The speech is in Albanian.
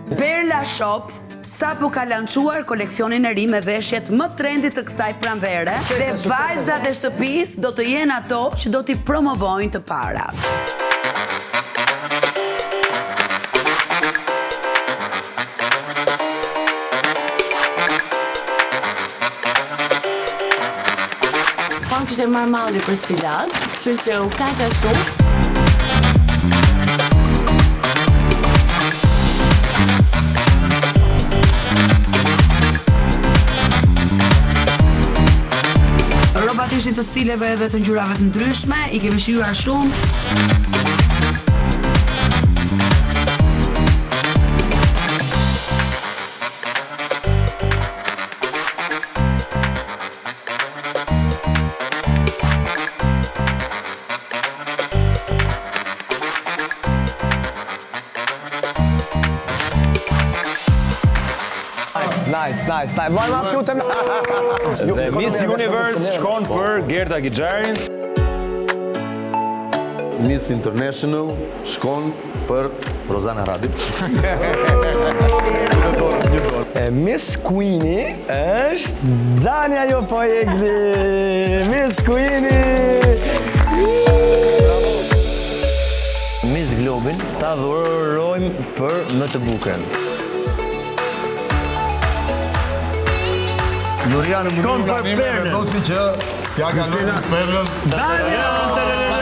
Perla Shop sapo ka lançuar koleksionin e ri me veshjet më trendy të kësaj pranvere dhe vajzat e shtëpisë do të jenë ato që do t'i promovojnë të para. Po më kishte marrë malli për sfilat, kështu që u knaqa shumë. Rrobat ishin të stileve dhe të ngjyrave të ndryshme, i kemi shijuar shumë. Nice, nice, nice, nice. Vllai ma lutem. Dhe Miss Universe shkon për Gerta Gixharin. Miss International shkon për Rozana Radi. E Miss Queenie është Dania Jopojegli. Miss Queenie. Miss Globin ta dhurojmë për më të bukurën. Juria në Shkon mënyrë për unanime Perlën. vendosi që t'ja kalojë Miss Perlën. Dania!